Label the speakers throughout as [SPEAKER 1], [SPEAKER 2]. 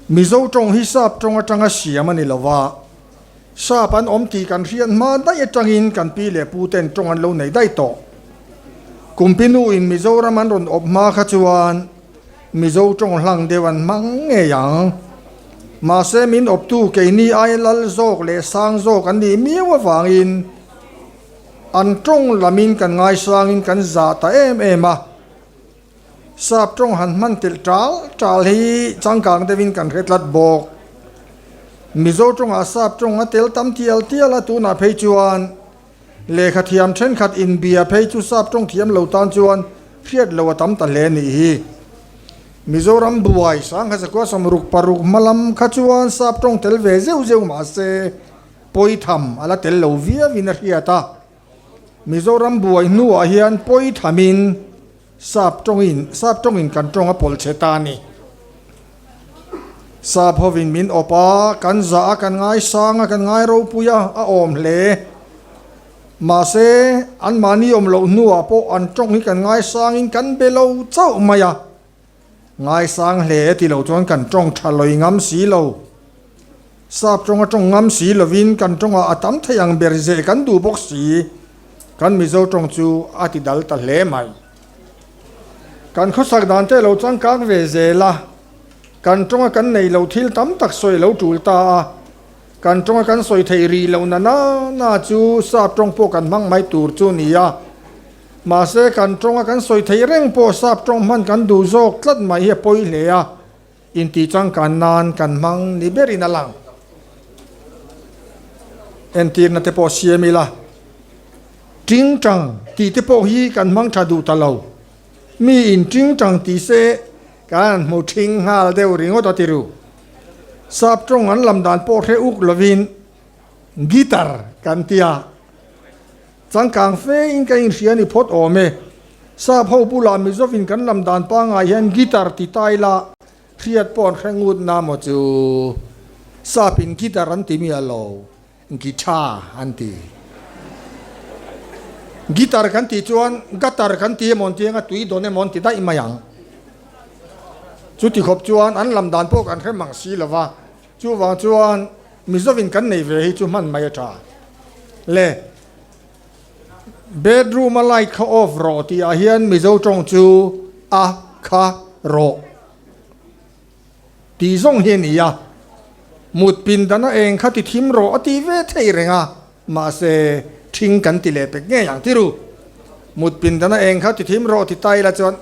[SPEAKER 1] Mizo tawng hi sap tawng atanga siam a ni lo va, sap an awm tih kan hriat hma daih atangin kan pi leh pu ten tawng an lo nei daih tawh. Kumpinu in Mizoram an rawn awp hma kha chuan Mizo tawng hlang deuh an hmang ngei ang. Mahse min awptu keini ai lal zawk leh sang zawk an nih miau avangin an tawng lamin kan ngaisangin kan zah ta em em a. Sap tawng han hman telh tal tal hi changkang deuhin kan hre tlat bawk. Mizo tawngah sap tawng a tel tam tial tial a, tunah phei chuan lehkha thiam thenkhat inbia phei chu sap tawng thiam lo tan chuan hriat lo a tam ta hle nih hi. Mizoram buai sangha zakua sawmruk paruk hma lam kha chuan sap tawng tel ve zeuh zeuh mahse pawitham a la tel lo viauin a hriat a. Mizoram buai hnuah hian pawi thamin sap tawngin sap tawngin kan tawng a pawlh che ta a ni. Sap hovin min awp a, kan zah a, kan ngaisang a, kan ngai ropui a, a awm hle. Mahse, anmahni awm loh hnuah pawh an tawng hi kan ngaisangin kan be lo chauh mai a. Ngaisang hle ti lo chuan kan tawng tha lawi ngam si lo. Sap tawnga tawng ngam si lovin kan tawngah a tam thei ang ber zeh kan duh bawk si. Kan Mizo tawng chu a ti dal ta hle mai. Kan khawsak dan te lo changkang ve zel a, kan tawnga kan nei lo thil tam tak sawi lo tul ta a, kan tawnga kan sawi thei rih lo na na na chu sap tawng pawh kan hmang mai tur chu ni a. Mahse kan tawnga kan sawi thei reng pawh sap tawng hman kan duh zawk tlat mai hi a pawi hle a. Intih changkan nan kan hmang ni berin a lang. Entirna te pawh siam ila, Tingtang tih te pawh hi kan hmang tha duh ta lo. Mi in tingtang tih se kan hmu thing nghal deuh ringawt a ti ru. Sap tawng an lam dan pawh hre uk lovin guitar kan ti a. Changkang fe in ka inhria ni phawt awm e. Sap ho bulah Mizovin kan lam dan pangngai hian guitar ti ta ila hriat pawh an hre ngut na maw chu. Sap in guitar an ti miah lo, guitar an ti. Guitar kan tih chuan gutter kan ti emaw an ti anga tui dawn emaw an ti daih mai ang. Chuti khawp chuan an lam dan pawh kan hre mang si lova, chuvang chuan Mizovin kan nei ve hi chu hman mai a tha. Le bedroom a light kha off rawh tih ah hian Mizo tawng chu a kha rawh tih zawng hi a ni a, mut pindan a eng kha ti thim rawh a ti ve thei reng a, mahse thing kan ti leh pek ngei ang ti ru. Mut pindan a eng kha ti thim rawh ti ta ila chuan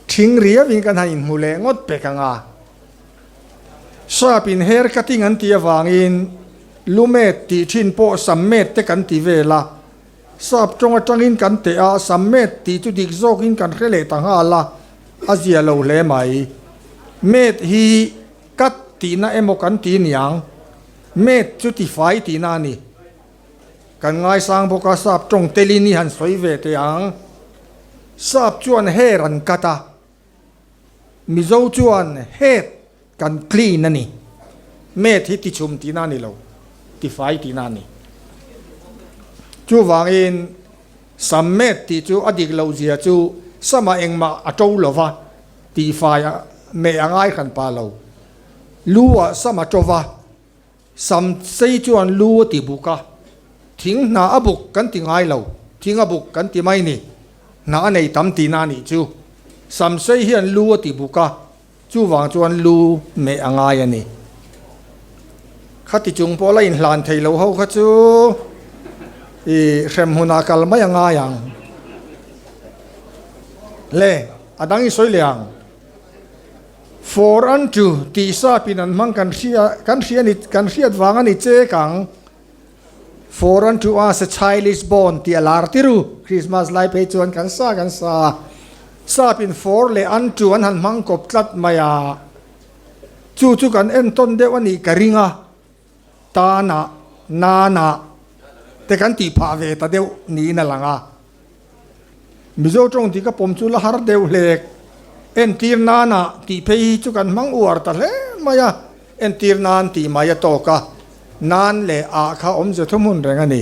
[SPEAKER 1] thing riauin kan han inhmu leh ngawt pek ang a. Sap in hair cutting an tih avangin lumet tih thin pawh sammet te kan ti vel a, sap tawng atangin kan teh a, sammet tih chu dik zawkin kan hre leh ta nghal a, a zia lo hle mai. Met hi cut tihna emaw kan ti niang, met chu tifai tihna a ni. Kan ngaisang bawk a, sap tawng telin i han sawi ve teh ang. Sap chuan hair an cut a. Mizo chuan head kan clean a ni. Met hi tichhum tihna a ni lo, tifai tihna a ni. Chuvangin sam met tih chu a dik loh zia chu sama engmah a to lo va, tihfai meh a ngai hran pah lo. Lu ah sam a to va, sam sei chuan lu a ti buk a, thing hna a buk kan ti ngai lo, thing a buk kan ti mai ni, hna a nei tam tihna a nih chu. Sam sei hian lu a ti buk a, chuvang chuan lu meh a ngai a ni. Khati chung pawh la inhlan thei lo ho kha chu i hrem hunah kal mai a ngai ang. Le, a dang i sawi leh ang. For unto tih sapin an hmang kan hria kan hria ni kan hriat vang a ni chek ang. For unto us a child is born tih a lar tiru Christmas lai phei chuan kan sa kan sa. Sapin for leh unto an han hmang kawp tlat mai a. Chu chu kan entawn deuh a nih ka ring a. Tana, nana te kan tih phah ve ta deuh niin a lang a. Mizo tawng tih ka pawm chu la har deuh hlek. Entir nana tih phei hi chu kan hmang uar ta hle mai a, entir nan tih mai a tawk a, nan leh ah kha awmze thuhmun reng a ni.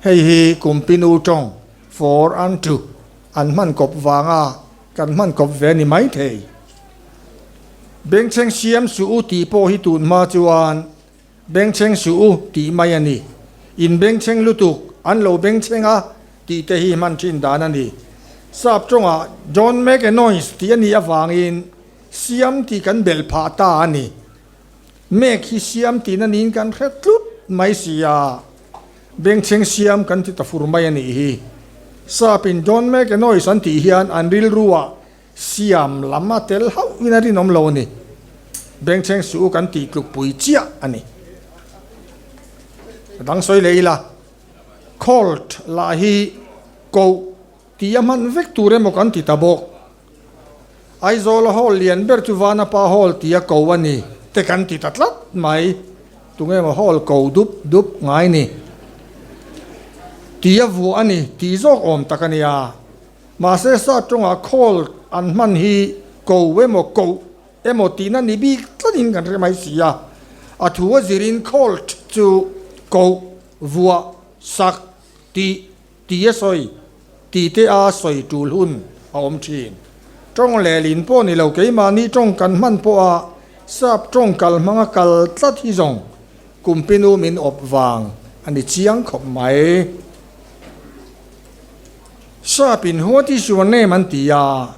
[SPEAKER 1] Hei hi Kumpinu tawng, for unto, an hman kawp vanga kan hman kawp ve a ni maithei. Bengchheng siam suh u tih pawh hi tun hma chuan Bengchheng suh u tih mai a ni. In bengchheng lutuk, an lo bengchheng a tih te hi hman thin dan a ni. Sap tawngah Don't make a noise tih a nih avangin siam tih kan belh phah ta a ni. Make hi siam tihna niin kan hre tlut mai si a, bengchheng siam kan ti ta fur mai a nih hi. Sapin Don't make a noise an tih hian an rilruah Siam lam a tel hauhin a rinawm lo a ni. Bengchheng suh u kan tih tlukpui chiah a ni. A dang sawi leh ila, Colt lah hi koh tih a hman vek tur emaw kan ti ta bawk. Aizawla hall lian ber chu Vanapa Hall tia ko a ni te kan ti ta tlat mai. Tunge maw hall ko dup dup ngai ni? Tia vuah a ni tih zawk awm tak a nia. Mahse sa tawngah call an hman hi ko emaw koh emaw tihna ni bik tlatin kan hre mai si a. A thu a zirin called chu koh, vuah, sak, tih, tih a sawi, tih te a sawi tul hun a awm thin. Tawng lehlin pawh ni lo keimahni tawng kan hman pawha sap tawng kal hmanga kal tlat hi zawng kumpinu min awp vang a ni chiang khawp mai. Sap in what is your name an ti a,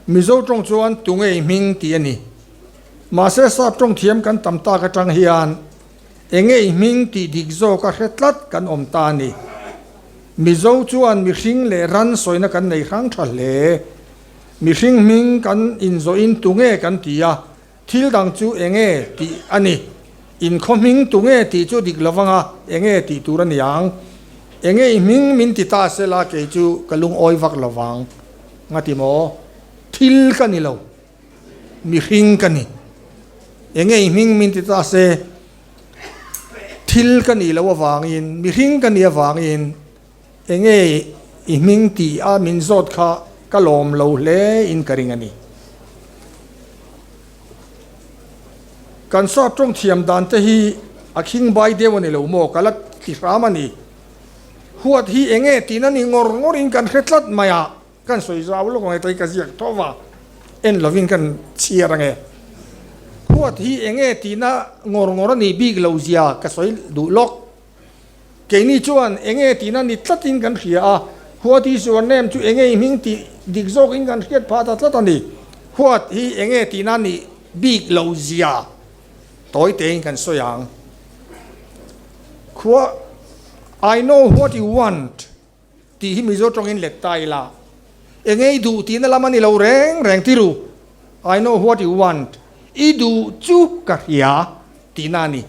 [SPEAKER 1] Mizo tawng chuan tunge i hming tih a ni. Mahse sap tawng thiam kan tam tak atang hian enge i hming tih dik zawk a hre tlat kan awm ta a ni. Mizo chuan mihring leh ran sawina kan nei hrang tha hle. Mihring hming kan inzawhin tunge kan ti a, Thil dang chu enge tih a ni. Inkhaw hming tu nge tih chu dik lovang a, enge tih tur a ni ang. Enge i hming min ti ta sela kei chu ka lungawi vak lovang. Ngati maw? Thil ka ni lo. Mihring ka ni. Enge i hming min ti ta se, thil ka nih loh avangin, mihring ka nih avangin enge i hming tih a min zawt kha ka lawm lo hle in ka ring a ni. Kan sap tawng thiam dan te hi a khing bai deuh a ni lo maw ka la ti hram a ni. Huat hi enge tihna ni ngawr ngawr in kan hre tlat mai a, kan sawi zau lawk ang e tei ka ziak tho va, en lovin kan chhiar ang e. Huat hi enge tihna ngawr ngawr a nih bik lo zia ka sawi duh lawk. Keini chuan enge tihna ni tlatin kan hria a, What is your name chu enge i hming tih dik zawkin kan hriat phah ta tlat a ni. What hi enge tihna nih bik lo zia tawi tein kan sawi ang. Khua I know what you want tih hi Mizo tawngin let ta ila, enge i duh tihna lam a ni lo reng reng ti ru. I know what you want, i duh chu ka hria tihna a ni.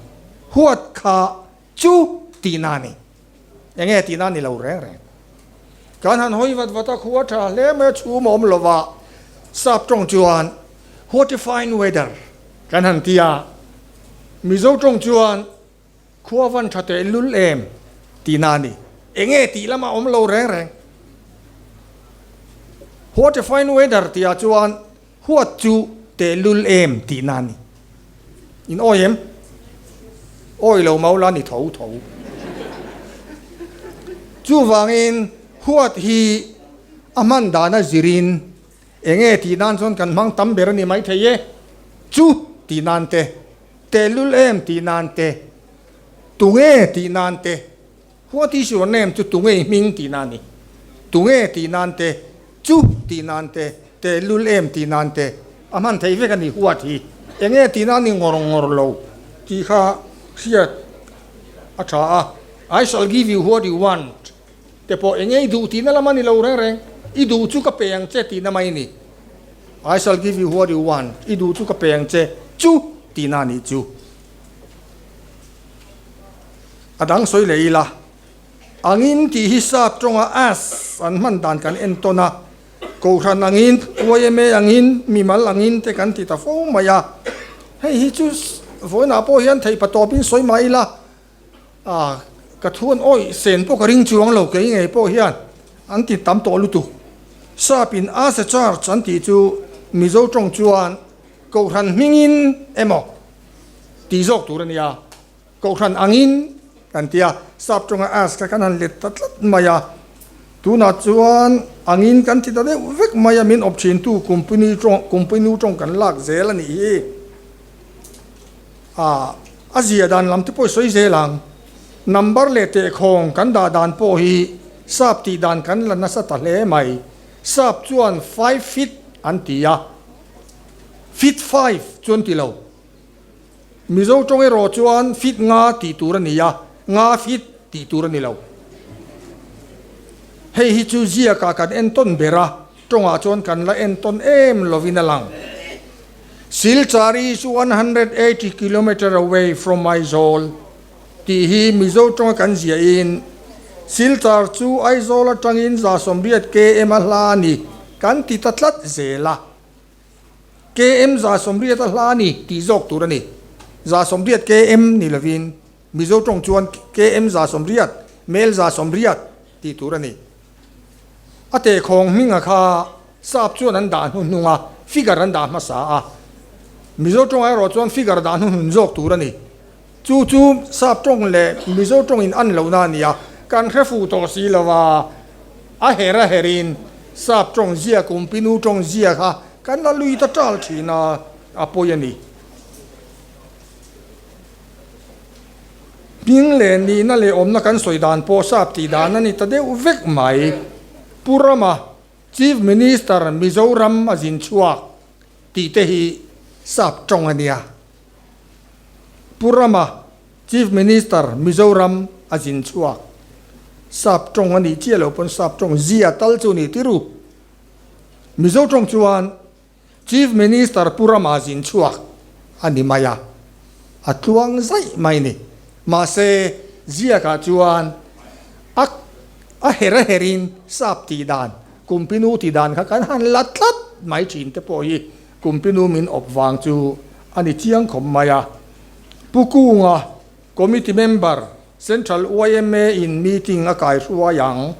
[SPEAKER 1] What kha Chu tihna a ni. Enge tihna a ni lo reng reng. Kan han hawi vat vat a, khua tha hle mai a chhum a awm lo va, sap tawng chuan what a fine weather kan han ti a, Mizo tawng chuan khua van tha teh lul em tihna a ni. Enge tih lamah a awm lo reng reng. What a fine weather tihah chuan Huat chu tehlul em tihna a ni. In awi em? Awi lo mau la ni tho tho. Chuvangin huat hi a hman dana zirin enge tih nan chuan kan hmang tam ber a ni maithei e. Chu tih nan te, tehlul em tih nan te, tunge tih nan te, What is your name chu tunge i hming tih na a ni. Tunge tih nan te, chu tih nan te, tehlul em tih nan te a hman theih vek a ni huat hi. Enge tih na a ni ngawr ngawr lo tih kha hriat a tha a. I shall give you what you want te pawh enge i duh tihna lam a ni lo reng reng. I duh chu ka pe ang che tihna mai a ni. I shall give you what you want, i duh chu ka pe ang che chu tihna a nih chu. A dang sawi leh ila, angin tih hi sap tawnga as an hman dan kan en tawn a, Kohhran angin, yma angin, mimal angin te kan ti ta fo mai a. Hei hi chu vawiinah pawh hian theihpa tawpin sawi mah ila, ah ka thu an awih sen pawh ka ring chuang lo kei ngei pawh hian an ti tam tawh lutuk. Sapin as a church an tih chu Mizo tawng chuan Kohhran hmingin emaw tih zawk tur a nia. Kohhran angin kan ti a, sap tawnga as kha kan han let ta tlat mai a. Tunah chuan angin kan ti ta deuh vek mai a, min awp thintu kumpini tawng kumpinu tawng kan lak zel a nih hi. A a zia dan lam te pawh i sawi zel ang. Number leh tehkhawng kan dah dan pawh hi sap tih dan kan la nasa ta hle mai. Sap chuan five feet an ti a, feet five chu an ti lo. Mizo tawng erawh chuan feet nga tih tur a ni a, nga feet tih tur a ni lo. Hei hi chu ziakah kan entawn ber a, tawngah chuan kan la entawn em lovin a lang. Silchar is 180 kilometre away from Aizawl tih hi Mizo tawnga kan ziahin Silchar chu Aizawl atangin 180 km a hla a ni kan ti ta tlat zel a. Km 180 a hla a ni tih zawk tur a ni. 180 km ni lovin Mizo tawng chuan km 180, mel 180 tih tur a ni. A tehkhawng hminga kha sap chuan an dah hnuhnung a, figure an dah hmasa a. Mizo tawngah erawh chuan figure dah hnuhnun zawk tur a ni. Chu chu sap tawng leh Mizo tawng in an lohna a ni a, kan hre fuh tawh si lo a, a her a herin sap tawng zia kumpinu tawng zia kha kan la lui ta tal thin a, a pawi a ni. Hming leh nihna leh awmna kan sawi dan pawh sap tih dan a ni ta deuh vek mai. Pu Rama, Chief Minister Mizoram a zin chhuak tih te hi sap tawng a nia. Pu Rama, Chief Minister Mizoram a zin chhuak sap tawng a nih chiah lo pawn sap tawng zia tal chu ni tir u. Mizo tawng chuan Chief Minister Pu Rama zin chhuak a ni mai a, a tluang zaih mai ni. Mahse, ziakah chuan a a her a herin sap tih dan, kumpinu tih dan kha kan han la tlat mai thin te pawh hi kumpinu min awp vang chu a ni chiang khawp mai a. Pu Kunga, Committee Member, Central yma in meeting a kai hruai ang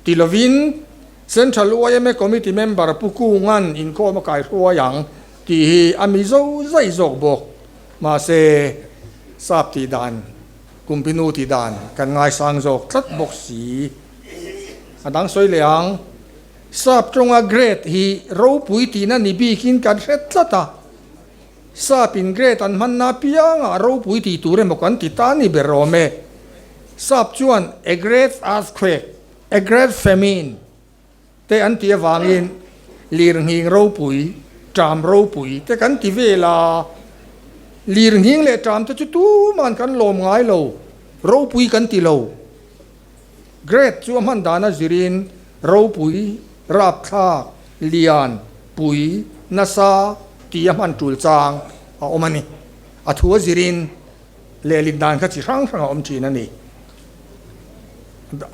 [SPEAKER 1] ti lovin Central yma Committee member Pu Kunga'n inkhawm a kai hruai ang tih hi a mi zo zai zawk bawk. Mahse, sap tih dan, kumpinu tih dan kan ngaisang zawk tlat bawk si. A dang sawi leh ang, sap tawnga grade hi ropui tihna ni bikin kan hre tlat a. Sap in grade an hmanna apiangah ropui tih tur emaw kan ti ta ni ber awm e. Sap chuan a great earthquake, a great famine te an tih avangin lirnghing ropui, ṭam ropui te kan ti vel a. Lirnghing leh ṭam te chu tuman kan lawm ngai lo, ropui kan ti lo. Great chu a hman dana zirin ropui, rapthlak, lian, pui, nasa tih a hman tul chang a awm a ni. A thu a zirin lehlin dan kha chi hrang hrang a awm thin a ni.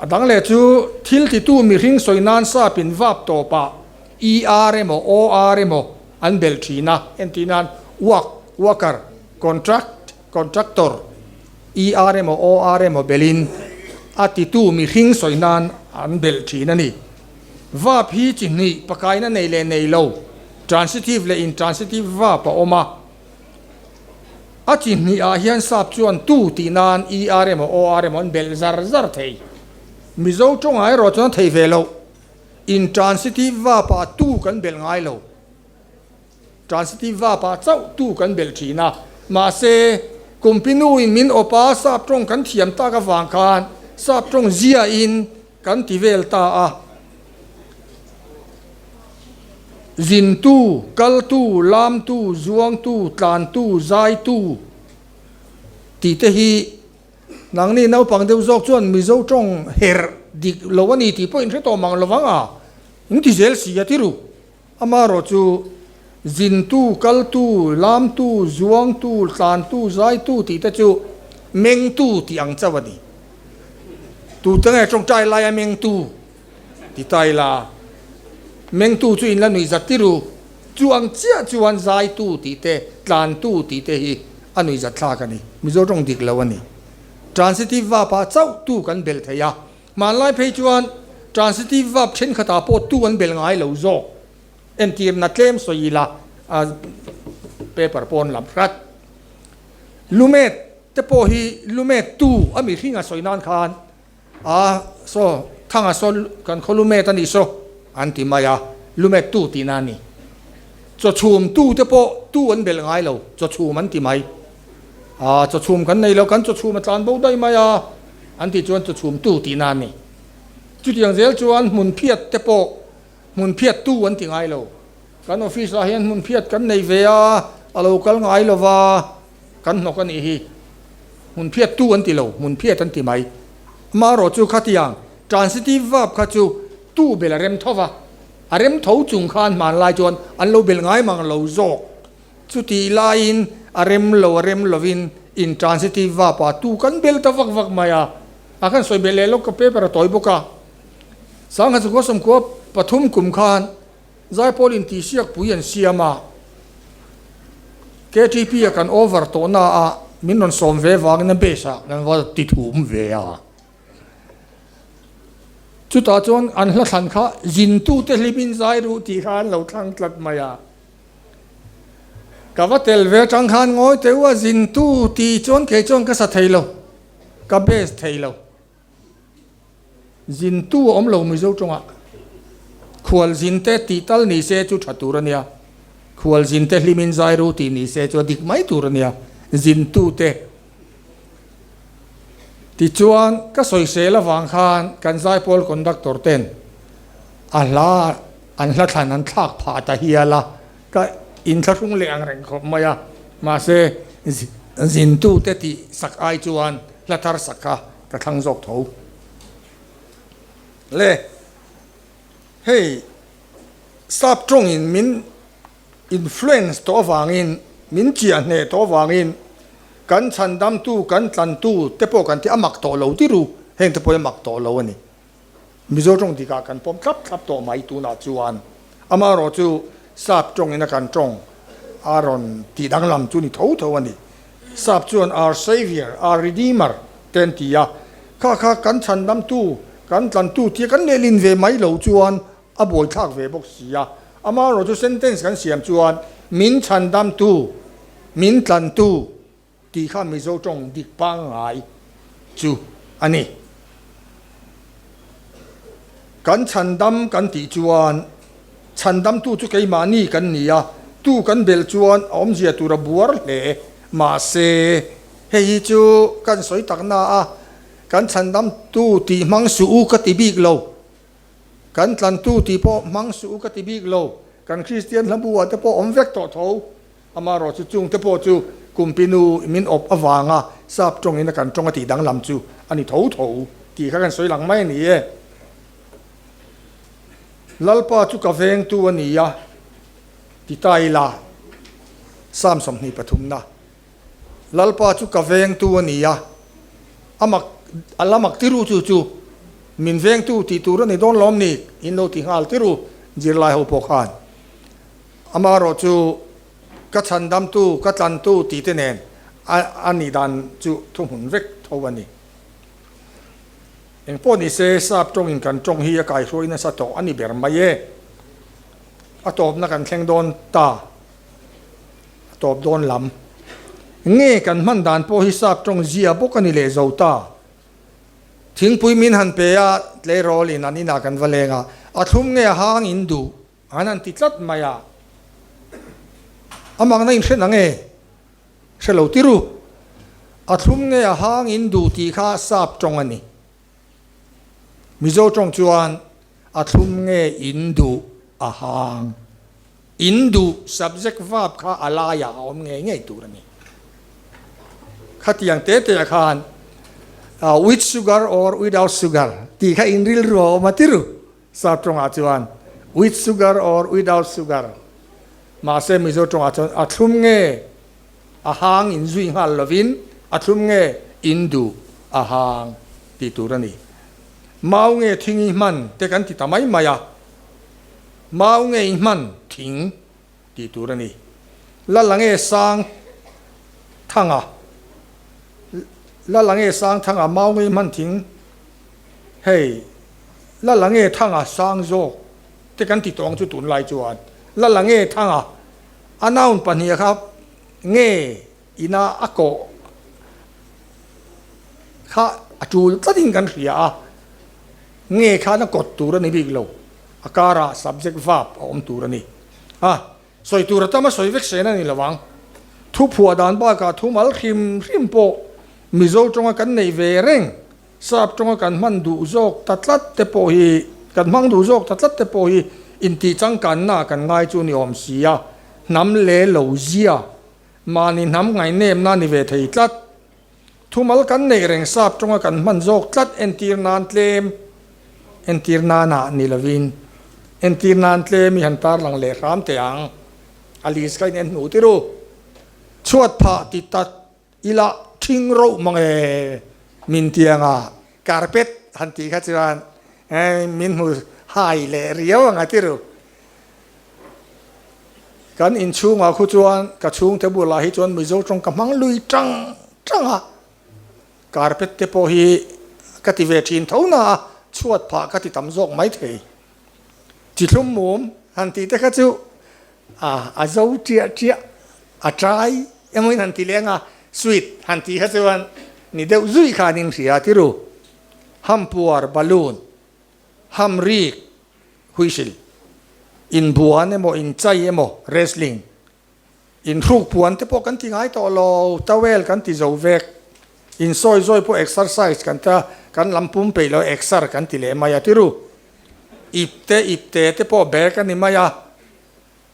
[SPEAKER 1] A dang leh chu thil titu mihring sawi nan sapin vap tawpah ER emaw OR emaw an belh thin a, entir nan work, worker, contract, Contractor, ER emaw OR emaw belhin a titu mihring sawi nan an belh thin a ni. Verb hi chi hnih pakaina nei leh nei lo, transitive leh intransitive verb a awm a. A chi hnihah hian sap chuan tu tih nan ER emaw OR emaw an belh zar zar thei. Mizo tawngah erawh chuan a thei ve loh. Intransitive verb-ah tu kan belh ngai lo. Transitive verb ah chauh tu kan belh thin a, mahse Kumpinu in min awp a, sap tawng kan thiam tak avang khan sap tawng zia in kan ti vel ta a. Zintu, kaltu, lamtu, zuangtu, tlantu, zaitu tih te hi nangni naupang deuh zawk chuan Mizo tawng herh dik lo a ni tih pawh in hre tawh mang lovang a, in ti zel si a ti ru. Amaherawh chu, zintu, kaltu, lamtu, zuangtu, tlantu, zaitu tih te chu mengtu tih ang chauh a ni. Tute nge tawngtai laia mengtu ti ta ila, mengtu chu in la nuih zat tir u. Chu ang chiah chuan zaitu tih te, tlantu tih te hi a nuih zat thlak a ni. Mizo tawng dik lo a ni. Transitive verb ah chauh tu kan belh thei a. Hmanlai phei chuan transitive verb thenkhatah pawh tu an bel ngai lo zawk. Entirna tlem sawi ila a paper pawn lam hrat. Lumet te pawh hi lumet tu a mihring a sawi nan khan a saw thanga saw kan khaw lumet a nih saw. an ti mai a, lumettu tihna a ni. Chaw chhumtu te pawh tu an belh ngai lo, chaw chhum an ti mai. Aa, chaw chhum kan nei lo, kan chaw chhum a tlan bo daih mai a, an tih chuan chaw chhumtu tihna a ni. Chutiang zel chuan hmun phiat te pawh hmun phiat tu an ti ngai lo. Kan office ah hian hmun phiat kan nei ve a, a lo kal ngai lo va, kan hnawk a nih hi. Hmun phiat tu an ti lo, hmun phiat an ti mai. Amaherawh chu khatiang transitive verb kha chu tu bel a rem tho va, A rem tho chung khan hmanlai chuan an lo belh ngai mang lo zawk. Chutih laiin a rem lo a rem lovin intransitive verb ah tu kan bel ta vak vak mai a. A khan sawi belh leh lawk ka paper a tawi bawk a. Sangha chukua sawmkhua pathum kum khan Zaipawl intihsiak pui an siam a. KTP a kan over tawhna ah min rawn sawm ve vangin a base ah kan va ti thum ve a. Chutah chuan an hla thlan kha zintute hlimin zai ruh tih kha an lo thlang tlat mai a. Ka va tel ve atang khan ngawi teh u a, zintu tih chuan kei chuan ka sa thei lo, ka base thei lo. Zintu a awm lo Mizo tawngah khual zinte tih tal ni se chu tha tur a nia, khual zinte hlimin zai ruh tih ni se chu a dik mai tur a nia, zintute. Tichuan, ka sawisel avang khan kan zaipawl conductor ten a hla an hla thlan an thlak phah ta hial a, ka inthlahrung leh ang reng khawp mai a, mahse zintute tih sak ai chuan hla thar sak kha ka thlang zawk tho. Le, hei sap tawngin min influence tawh avangin, min chiah hneh tawh avangin kan chhandamtu, kan tlantu te pawh kan ti a mak tawh lo ti ru, heng te pawh hi a mak tawh lo a ni. Mizo tawng dikah kan pawm thlap thlap tawh mai tunah chuan amaherawh chu sap tawngin a kan tawng a rawn tih danglam chu ni tho tho a ni. Sap chuan our saviour, our redeemer te an ti a, kha kha kan chhandamtu, kan tlantu tia kan lehlin ve mai lo chuan A buaithlak ve bawk si a, amaherawh chu sentence kan siam chuan min chhandamtu, min tlantu tih kha Mizo tawng dik pangngai chu a ni. Kan chhandam kan tih chuan chhandamtu chu keimahni kan ni a, tu kan belh chuan a awmzia tur a buar hle. Mahse, hei hi chu kan sawi takna a, kan chhandamtu tih hmang suh u ka ti bik lo. Kan tlantu tih pawh hmang suh u ka ti bik lo, kan Kristian hlabu ah te pawh awm vek tawh tho. Amaherawh chu chung te pawh chu kumpinu min awp avanga sap tawngin a kan tawng a tih danglam chu a ni tho tho tih kha kan sawi lang mai a ni e. Lalpa chu ka vengtu a ni a ti ta ila, Psalm 23 na. Lalpa chu ka vengtu a ni a, a mak, a la mak tiru chu chu min vengtu tih tur a ni dawn lawm ni? In lo ti nghal tiru zirlai ho pawh khan. Amaherawh chu ka chhandamtu, ka tlantu tih te nen a a nih dan chu thuhmun vek tho a ni. Engpawh ni se sap tawngin kan tawng hi a kaihruai nasa tawh a ni ber mai e. A tawpna kan thleng dawn ta. A tawp dawn lam. Nge kan hman dan pawh hi sap tawng zia bawk a ni leh zo ta. Thingpui min han pe a, tleirawl in an inah kan va leng a, a thlum nge a hang in duh an han ti tlat mai a. A makna in hre na nge? Hre lo ti ru. A thlum nge a hang in duh tih kha sap tawng a ni. Mizo tawng chuan a thlum nge in duh a hang. In duh subject verb kha a laiah a awm ngei ngei tur a ni. Khatiang te te ah khan with sugar or without sugar tih kha in rilru a awm a ti ru. Sap tawngah chuan with sugar or without sugar. Mahse Mizo tawngah chuan a thlum nge a hang in zui nghal lovin a thlum nge in duh a hang tih tur a ni. Mau nge thing i hman te kan ti ta mai mai a. Mau ngei hman thing tih tur a ni. Lala nge sang thanga Lala nge sang thanga mau ngei hman thing hei Lala nge thanga sang zawk te kan ti tawng chu tunlai chuan Lala nge thanga a noun pahnih kha nge ina a kawh kha a tul tlatin kan hria a nge khan a kawt tur a ni bik lo. A karah subject verb a awm tur a ni. A sawi tur a tam a sawi vek sen a ni lo ang. Thu phuah dan bakah thu mal hrim hrim pawh Mizo tawnga kan neih ve reng, Sap tawnga kan hman duh zawk ta tlat te pawh hi kan hmang duh zawk ta tlat te pawh hi intih changkanna kan ngai chu ni awm si a, hnam leh lo zia mahni hnam ngaihnepna ni ve thei tlat. Thumal kan neih reng sap tawnga kan hman zawk tlat entir nan tlem, entir nanah ni lovin entir nan tlem i han tarlang leh hram teh ang. A list kha in en hnu tir u. Chhuat phah ti tak ila thing roh mang e min tianga carpet han tih kha chuan min hmu hai leh riau ang a tir u. Kan inchhungah khu chuan ka chhungte bulah hi chuan Mizo tawng ka hmang lui tang tang a, carpet te pawh hi ka ti ve thin tho na a, chhuat phah ka ti tam zawk mai thei. Chi thlum mum han tih te kha chu a a zo tiah tiah, a trai emawin han ti leng a, sweet han tih kha chuan ni deuh zui khan in hria tiru. Hampuar balloon, hamrik Huisil, inbuan emaw inchai emaw wrestling, inhruk puan te pawh kan ti ngai tawh lo, towel kan ti zo vek, insawi zawi pawh exercise kan ta kan lam pum peih lo exer kan ti leh mai a tiru. Ip te ip te te pawh bag a ni mai a,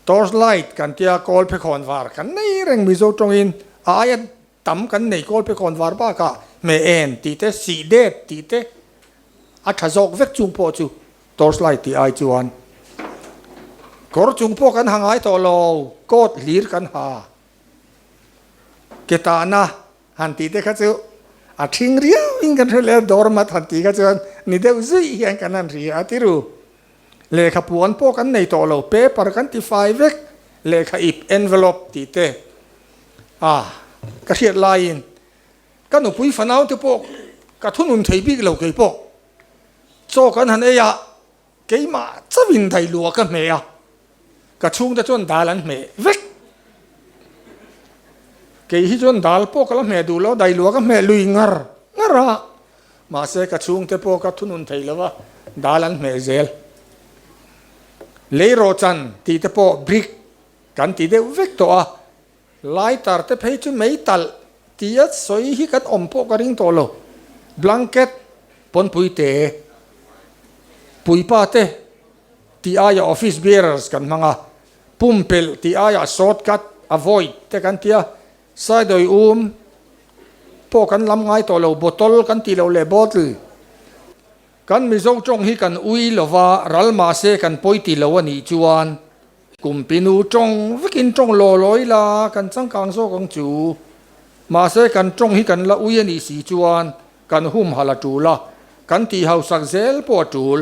[SPEAKER 1] torch light kan tia kawl phekhawn var kan nei reng Mizo tawngin a aia tam kan nei kawl phekhawn var bakah hmeh en tih te sih det tih te A tha zawk vek chung pawh chu torch light tih ai chuan kawr chung pawh kan ha ngai tawh lo, coat hlir kan ha. Ke tahna han tih te kha chu a thing riau in kan hre leh a, doormat han tih kha chuan ni deuh zuih hian kan han hria a tiru. Lehkha puan pawh kan nei tawh lo, paper kan ti fai vek, lehkha ip envelope tih te a ka hriat laiin Ka nupui fanau te pawh ka thunun thei bik lo kei pawh. Chaw kan han ei a, keimah chauhin dailua ka hmeh a, ka chhungte chuan dal an hmeh vek. Kei hi chuan dal pawh ka la hmeh duh lo, dailua ka hmeh lui ngar ngar a, mahse ka chhungte pawh ka thunun thei lo a, dal an hmeh zel. Leirawhchan tih te pawh brick kan ti deuh vek tawh a, Lighter te phei chu mei talh tia sawi hi kan awm pawh ka ring tawh lo. Blanket, pawnpui te, puipa te tih aiah office bearers kan hmang a, pumpelh tih aiah short cut, avoid te kan ti a, saidawi um pawh kan lam ngai tawh lo, bottle kan tih loh leh bottle. Kan Mizo tawng hi kan ui lova ral mahse kan pawi ti lo a nih chuan Kumpinu tawng vekin tawng law law ila kan changkang zawk ang chu. Mahse kan tawng hi kan la ui a nih si chuan kan humhalh a tul a, kan tih hausak zel pawh a tul.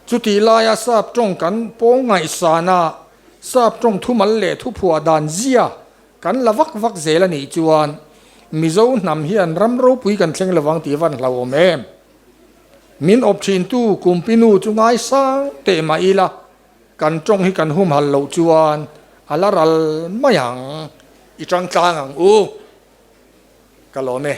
[SPEAKER 1] Chutih laia sap tawng kan pawng ngaihsan a, sap tawng thumal leh thuphuah dan zia kan la vak vak zel a nih chuan Mizo hnam hian ram ropui kan thleng lovang tih van hlauhawm em? Min awp thintu Kumpinu chu ngaisang teh mah ila Kan tawng hi kan humhal loh chuan a la ral mai ang, i tang tlang ang u. Ka lawm e.